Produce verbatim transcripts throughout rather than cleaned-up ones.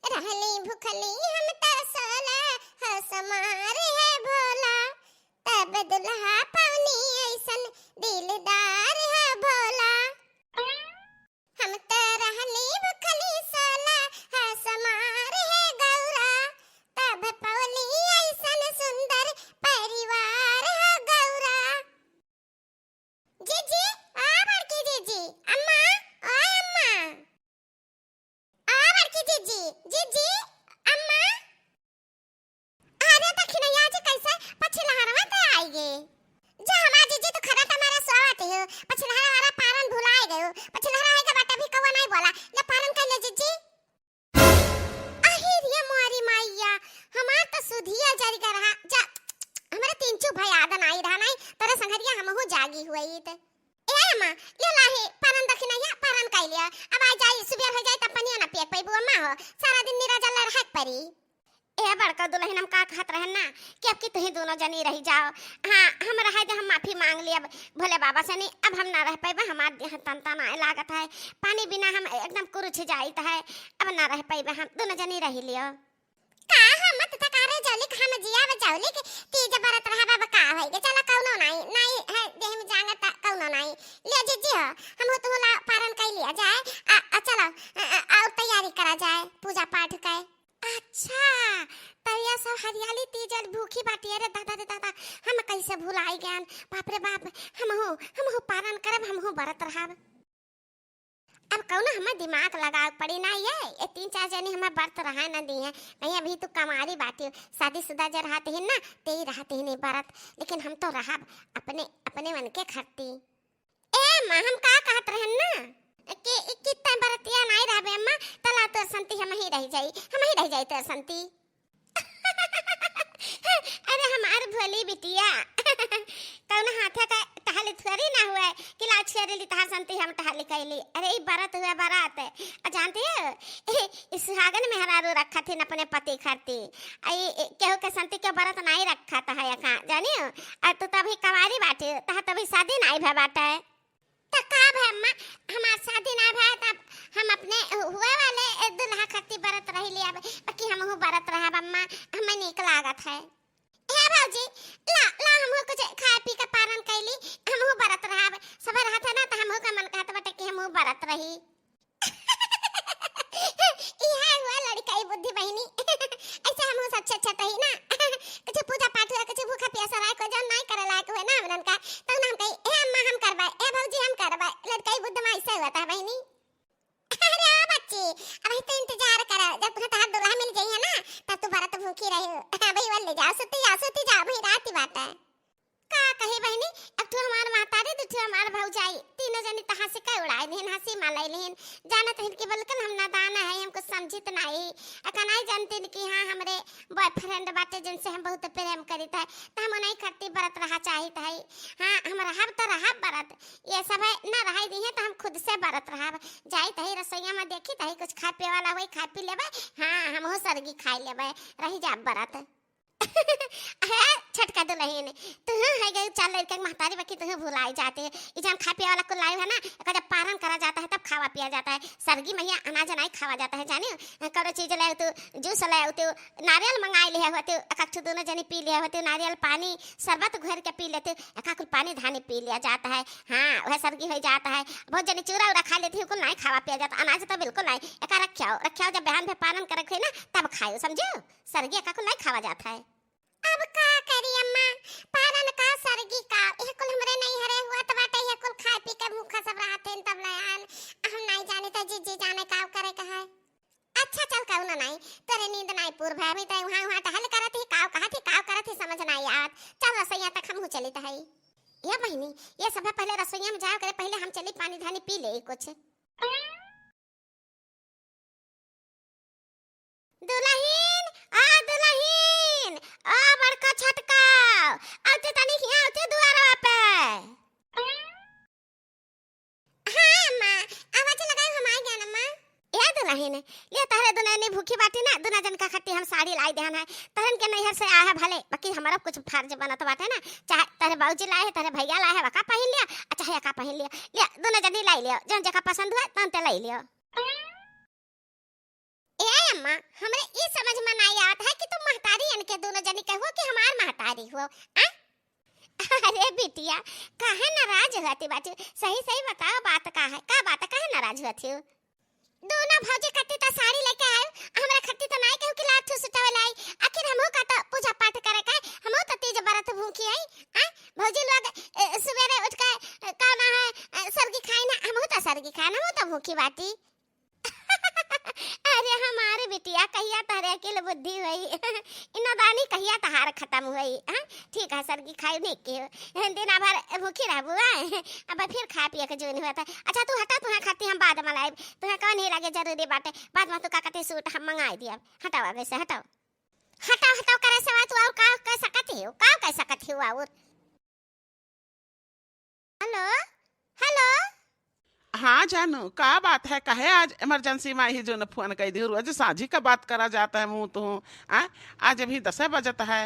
रहली भुखली हम त सोला, हो समार है भोला। तब दुल्हा पवनी ऐसन दिलदार है भोला। हम त रहली भुखली सोला, हो समार है गौरा। तब पवली ऐसन सुंदर परिवार है गौरा। जीजी, आ बड़की जीजी, अम्मा, ओ अम्मा। आ बड़की जीजी, जीजी, अम्मा। अरे दखिनैया जी, कैसे पछिलहरवा ते आई गे? जा हमार जीजी, तू खड़ा त हमारा सोवत हो, पछिलहरवा पारन भुलाए गयो। पछिलहरवा है के बाटे भी कौआ नहीं बोला, ले पारन कर ले जीजी। अही रे मोरी माइया, हमार त सुधिया जरि गा रहा। जा, हमरे तीन चू भई आदन आई रहा नहीं, तोरे संघरिया हमहू जागी हुई त। ए अम्मा, ले लाही, पारन दखिनैया, पारन कइ लिया। अब आ जाई, सुबेर हो जाई, तब पनिया ना पिए के पइबू अम्मा हो। सारा दिन निराजल रहे के परी। ए बड़का दुलहिन, हम का कहत रहन ना कि अब की तुही दोनों जनी रहि जाओ। हाँ, हम रहे दे, हम माफी मांग लियब भोले बाबा से, नहीं, अब हम ना रह पइबे, हमार देह तन तन आए लागत है, पानी बिना हम एकदम कुरुछ जाइत है, अब ना रह पइबे, हम दोनों जनी रहि लियो। का हो मत तकारे जौलिक, हम जिया बे जौलिक, तीज बरत रहब अब का होई गे, चला कौनो नाई, नाई है देह में जांगर त कौनो नाई। ले जीजी हो, हम हो तुहला पारन कइ लिया जाए, आ, आ चला, आ, आ, और तैयारी करा जाए पूजा पाठ के। अच्छा, तब ये सब हरियाली तीज आज भूखी बाटी। अरे दादा रे दादा, हम कैसे भुलाई गयान। बाप रे बाप, हमहू, हमहू पारन करब, हमहू बरत रहब। अब कौनो हमें दिमाग लगावे के पड़ी ना, ये, ये तीन चार जनी हमें बरत रहा ना दी है। नहीं, अभी तू कमारी बाटी, शादीशुदा जे रहत ही ना, ते ही रहत ही नहीं बरत, लेकिन हम तो रहब अपने, अपने मन के खरती। ए अम्मा, हम का कहत रहन ना कि, कि तै बरतिया नाई रहबे अम्मा, तला तोर संती हम ही रह जाई, हम ही रह जाई तोर संती। अरे हमार भोली बिटिया, कौन हाथे का टहली थोड़ी ना हुआ है कि लाओ छेड़ी ली तहार संती हम टहली कैली। अरे ई बरत हुआ बरत, आ जानती हो, ई सुहागन मेहरारू रखत हिन अपने पति खरती। आ ई, ई केहू के संती के बरत नाई रखत है एका, जानियो? आ तू तभी कवारी बाटे, तहार तभी शादी नाई भे बाटे। त का भे अम्मा, हमार शादी ना भे तब हम अपने हुए वाले दुल्हा खरती बरत रही लिया, बाकी हमहू बरत रहब अम्मा, हमें नीक लागत है। हे भौजी, ला, ला हमहू कुछ खाए पी के पारन कैली, हमहू बरत रहब। सब रहत है ना त हमहू का मन कहत बाटे कि हमहू बरत रही। इहे हुआ लड़िकई बुद्धि बहिनी। ऐसे हमहू सब छटछटही ना। कुछ पूजा पाठ हुआ, कुछ भूखा पियासा रहे, कोई जौन नाई करे लायक हुए ना हमरन का, तब ना हम कही, "ए अम्मा हम करबे, ए भौजी हम करबे।" लड़िकई बुद्धि में ऐसे हुआ था बहिनी। अरे ओ बच्ची, अबही तो इंतजार करा, जब तुहे तहार दुल्हा मिल जइहे ना, तब तू बरत भूखी रही। अबही वो ले जाओ, सुती जाओ, सुती जाओ, अबही रात ही बात है। का कही बहिनी, एक ठो हमार महतारी, दू ठो हमार भौजाई, तीनों जनी त हंसी के उड़ाई लिहिन, हंसी मलाई लिहिन। जानत हिन कि बिल्कुल हम नादान है, हम कुछ समझित नाई। अका नाई जानतिन कि हाँ, हमरे boyfriend बाटे, जिनसे हम बहुत प्रेम करित है, त हम उन्हीं खरती बरत रहा चाहित है। हाँ, हम रहब त रहब बरत, ये सब है ना रहाई दिहे, त हम खुद से बरत रहब। जाइत है रसोईया में, देखित है कुछ खाए पिए वाला होई, खाए पी लेबे। हाँ, हमहू सरगी खाए लेबे, रही जाब बरत। हे छटका दुलहिन, तुहू है गई चार लड़के के महतारी, बाकी तुहू भुलाई जाते। ई जौन खाए पिए वाला कुल लाइव है ना, एका जब पारन करा जाता है तब खावा पिया जाता है। सरगी मइया अनाज नाई खावा जाता है, जानियो? कौनो चीज ले तू, juice ले तू, नारियल मंगाई लिहे होते, एक एक ठो दोनों जनी पी लिहे होते, नारियल पानी, शरबत घोर के पी लेते, एका कुल पानी धानी पी लिया जाता है। हाँ, वह सरगी हो जाता है। बहुत जनी चूरा उरा खा लेती है, कुल नाई खावा पिया जाता, अनाज तो बिल्कुल नाई। एका रख्याओ, रख्याओ, जब बिहान भे पारन करे होई ना, तब खायो, समझो? सरगी एका कुल नाई खावा जाता है। अब का करी अम्मा, पारन का सरगी का, यह कुल हमरे नैहरे हुआ त बाटे, यह कुल खाए पी के भूखा सब रहत हैं, तब ले आन। हम नाई जानी त जीजी जाने का करे का है। अच्छा चल कौनो नाई, तोरे नींद नाई पूर भय, अभी तय वहाँ, वहाँ टहल करत ही, काव कहत ही, काव करत ही, समझ नाई आवत। चल रसोईया तक हमहू चलित हई। ये बहिनी, ये सब पहले रसोईया में जाओ करे, पहले हम चली पानी धानी पी ले कुछ। दुलहिन, आ दुलहिन, आ बड़का छटका, आते तनी हिया आते दुआरवा पे। हाँ अम्मा, आवाज लगाओ, हम आ गया अम्मा। ए दुलहिन, ये तहरे दुलहिनी भूखी बाटी ना, दुना जन का खट्टी हम साड़ी लाई देहन है। तहरन के नैहर से आया है भले, बाकी हमारा कुछ फर्ज बनत बाटे ना, चाहे तहरे बाबूजी लाए है, तहरे भैया लाए है, वका पहिन लिया, आ चाहे एका पहिन लिया। लिया, दुना जनी लाई लियो, जौन जेका पसंद हुआ, तौन ते लाई लियो। ए अम्मा, हमरे ई समझ में नाई आवत है कि तुम महतारी इनके दोनों जनी के हो कि हमार महतारी हो, आ? अरे बिटिया, काहे नाराज होती बाटी? सही सही बताओ, बात का है? का बात है? काहे नाराज होती हो? दोनों भौजी खातिर त साड़ी लेके आयो, हमरा खातिर त नाई केहू के लाठी सुटावे लाई। आखिर हमहू का त पूजा पाठ करे के, हमहू त तीज व्रत भूखी हई। आ? भौजी लोग, ए, सुबेरे उठ के, ए, का ना है, ए, सरगी खाई ना, हमहू त सरगी खाई ना, हमहू त भूखी बाटी। अरे हमारे बिटिया, कहिया तहरे अकिल बुद्धि होई? ई नादानी कहिया तहार खतम होई? हाँ? ठीक है, सरगी खाई नहीं के, दिना भर भूखी रहबू, हाँ? अब फिर खाए पिए के जोन हुआ था। अच्छा तू हटा, तुहाँ खाती हम बाद में लाइब, तुहाँ कौन ही लगे जरूरी बाटे, बाद में तू का कहते सूट हम मंगाई दिया। हटाओ आगे से, हटाओ, हटाओ, हटाओ करे से तू और का कह सकत हो, का कह सकत हो और? हेलो, हेलो। हाँ जानू, का बात है? काहे आज इमरजेंसी में ही जोन फोन कई दियो? रोज साँझी का बात करा जाता है मुँह तो। आ, आज अभी दसे बजत है।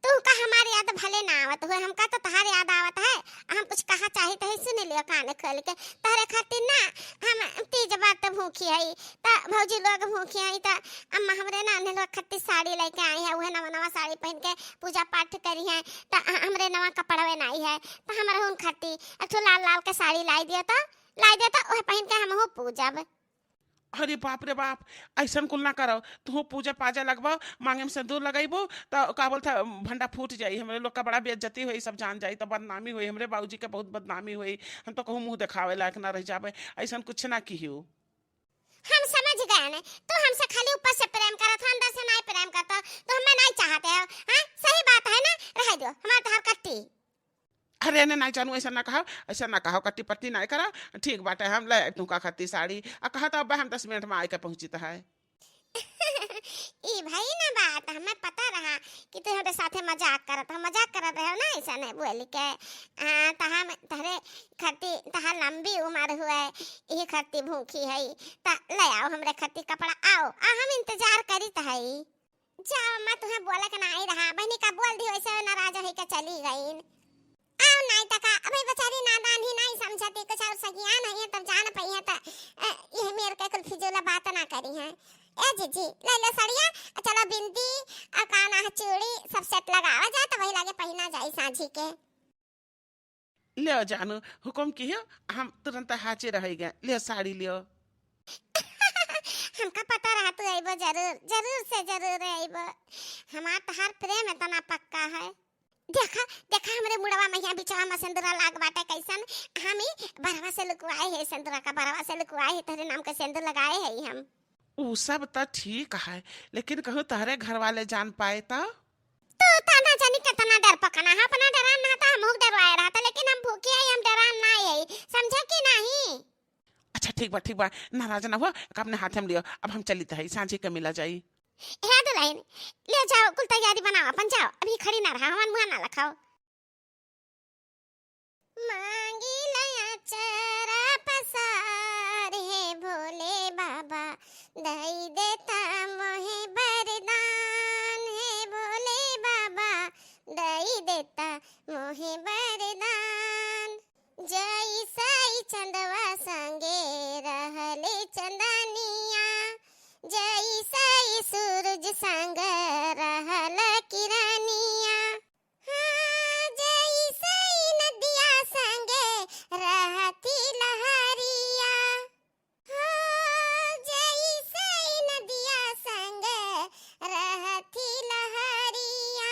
तू का हमार याद भले ना आवत हुए, हमका तो तहार याद आवत है। हम कुछ कहा चाहित है, सुन लियो कान खोल के। तहरे खातिर ना हम तीज व्रत भूखी हई, त भौजी लोग भूखी हई, त अम्मा हमरे नाने लोग खातिर साड़ी लेके आई है, उहे नवा नवा साड़ी पहन के पूजा पाठ करी है, त हमरे नवा कपड़वे नाई है, त हमरे उन खातिर एक ठो लाल लाल के साड़ी लाई दियो, त लाई दियो, त उहे पहन के हमहू पूजब। अरे बाप रे बाप, ऐसन कुल ना करो। तू पूजा पाजा लगबो, मांगे में सिंदूर लगइबो, त का बोलता, भंडा फूट जाई, हमरे लोग का बड़ा बेइज्जती होई, सब जान जाई, त बदनामी होई, हमरे बाबूजी के बहुत बदनामी होई। हम तो कहूँ मुँह देखावे लायक ना रह जाबे, ऐसन कुछ ना किहियो। हम समझ गए ने, तू हमसे खाली ऊपर से प्रेम करत हो, अंदर से नाई प्रेम करत हो, तो हमें नाई चाहते हो। हाँ, सही बात है ना, रह दो, हमार तहार कट्टी। अरे ने नाई जानू, ऐसा ना कहो, ऐसा ना कहो, कट्टी पट्टी नाई करो। ठीक बाटे, हम ले आइब तुमका खातिर साड़ी। आ कहा तो अब हम दस मिनट में आइके पहुँचित है। ई भाई ना बात, हमें पता रहा कि तू हमरे साथे मजाक करत हो, मजाक करत रहो ना, ऐसा नहीं बोल के। आ, त हम तहरे खातिर, तहार लंबी उम्र हुए, यही खातिर भूखी है, त ले आओ हमरे खातिर कपड़ा, आओ, आ हम इंतजार करित हई। जाओ अम्मा, तुहें बोले के नाई रहा, बहिनी का बोल दी, वैसे नाराज होई के चली गईन। आओ नाई त का, अबे बेचारी नादान ही नाई समझती, कुछ और सगियान है तब जान पई है त, अ, यह मेर के कुल फिजूल बात ना करी है। ए जीजी, ले लो सड़िया, चलो बिंदी, और काना है चूड़ी, सब सेट लगावा जाए त वही लागे पहिना जाई साँझी के। लियो जानू, हुकुम किहियो, हम तुरंत हाजिर रह गए। लियो साड़ी लियो। हमका पता रहा तू अइबो जरूर, जरूर से जरूर अइबो। हमार तहार प्रेम इतना पक्का है। देखा, देखा हमरे मुड़वा में यहाँ बिचवा में सिंदूरा लाग बाटे कैसन। हम ही बरवा से लुकवाए है सिंदूरा का, बरवा से लुकवाए है, तेरे नाम का सिंदूर लगाए है हम। ऊ सब त ठीक है, लेकिन कहूँ तहरे घर वाले जान पाए त? तू त ना जानी कितना डरपकना है, अपना डरान ना था, हमहू डरवाए रहा था, लेकिन हम भूखी है, हम डरान ना है, समझा कि नहीं? अच्छा ठीक बा, ठीक बा, नाराज ना हुआ, अपने हाथ में लियो, अब हम चलित है, साँझी के मिला जाई। हे दुल्हन, ले जाओ, कुल तैयारी बनाओ, अपन जाओ, अभी खड़ी ना रहा, हमार मुँह ना लखाओ। मांगी लया चरा पसार, हे भोले बाबा, दई देता मोहे वरदान, हे भोले बाबा, दई देता मोहे वरदान। जैसे चंदवा संगे रहले चंदनिया, जैसे सूरज संग रहल किरनिया। हाँ, जैसे नदिया संगे रहती लहरिया। हाँ, जैसे नदिया संगे रहती लहरिया,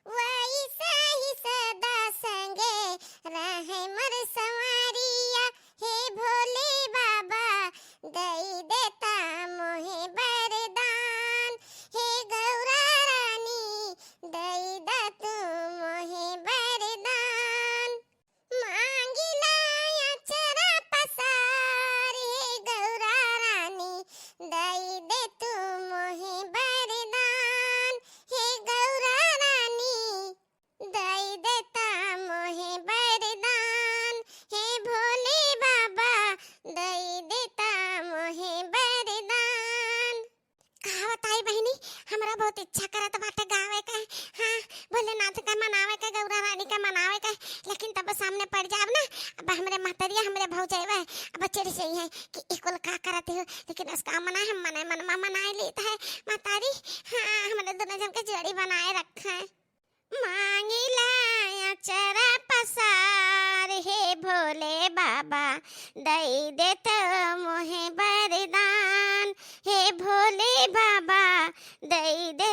वैसे ही सदा संगे रहे मोर संवरिया। हे भोले बाबा, दई देता मोहे वरदान। हे गौरा रानी, दई दा तू मोहे वरदान। मांगिला अचरा पसार, हे गौरा रानी, दई दे तू मोहे वरदान। हे गौरा रानी, दई देता मोहे वरदान, हे भोले बाबा, दई देता मोहे वरदान। का बताई बहिनी, हमरा बहुत इच्छा करत बाटे गावे के। हाँ, भोलेनाथ के मनावे के, गौरा रानी के मनावे के, लेकिन तब सामने पड़ जाब ना, अब हमरे महतरिया, हमरे भौजैवे, अब फिर से है कि ई कुल का करत हो, लेकिन उसका मना हम मने मन मा मनाए लेत है। महतारी, हाँ, हमरे दोनों जन के जोड़ी बनाए रखा है। मांगिला अचरा पसार, हे भोले बाबा, दई दे तो मोहे वरदान, हे भोले बाबा, दई दे